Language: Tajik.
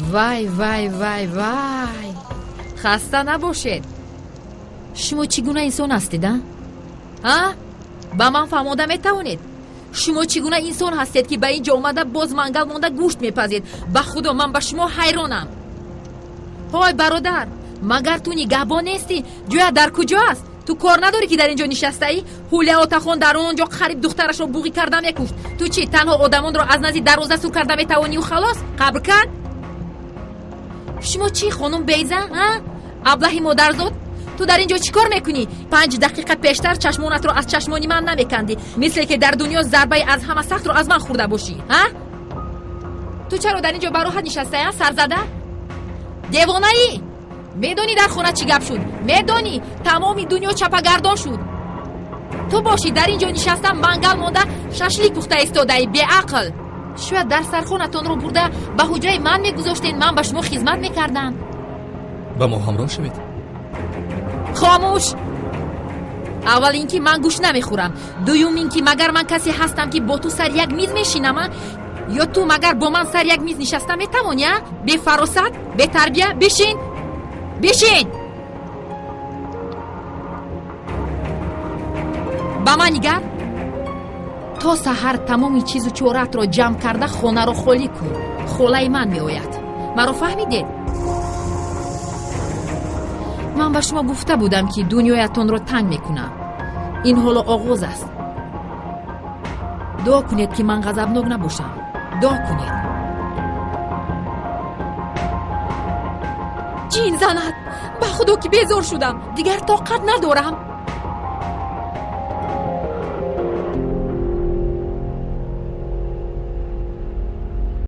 Вай, вай, вай, вай, хаста набошед. Шумо чӣ гуна инсон ҳастед, а? А? Ба ман фаҳмода метавонед? Шумо чӣ гуна инсон ҳастед, ки ба ин ҷо омада боз мангал монда гӯшт мепазед? Ба худо, ман ба шумо ҳайронам. Ҳой бародар, магар ту нигаҳбон нестӣ? Ҷоят дар куҷо аст? Ту кор надорӣ, ки дар ин ҷо нишастаӣ? Ҳулия Отахон дар он ҷо қариб духтарашро буғӣ карда мекушт. Ту чӣ, танҳо одамонро аз назди дарвоза сур карда метавонию халос? Қабр кан? Шумо чӣ, хонум Бейза, а? Аблаҳи модарзод, ту дар ин ҷо чӣ кор мекунӣ? 5 дақиқа пештар чашмонатро аз чашмони ман намекандӣ, мисле ки дар дунё зарбаи аз ҳама сахтро аз ман хӯрда бошӣ, а? Ту чаро дар ин ҷо бароҳат нишастаӣ, а, сарзада? Девонаӣ? Медонӣ дар хона чӣ гап шуд? Медонӣ тамоми дунё чапагардон шуд. Ту бошӣ дар ин ҷо нишаста мангал монда шашлик пухта истодаӣ, беақл. Шояд дар сархонатонро бурда ба ҳуҷраи ман мегузоштед, ман ба шумо хизмат мекардам. Ба мо ҳамроҳ шавед. Хомӯш! Аввал ин ки ман гӯш намехӯрам, дуюм ин ки магар ман касе ҳастам, ки бо ту сари як миз мешинам, а? Ё ту магар бо ман сари як миз нишаста метавонӣ, а? Бефаросат, бетарбия, бишин! Бишин! Ба ман нигар. То саҳар тамоми чизу чораатро ҷамъ карда хонаро холӣ кун. Холаи ман меояд. Маро фаҳмидед? Ман ба шумо гуфта будам, ки дунёятонро танг мекунам. Ин ҳоло оғоз аст. Дуо кунед, ки ман ғазабнок набошам. Дуо кунед. Ҷин занад! Ба худо, ки безор шудам. Дигар тоқат надорам.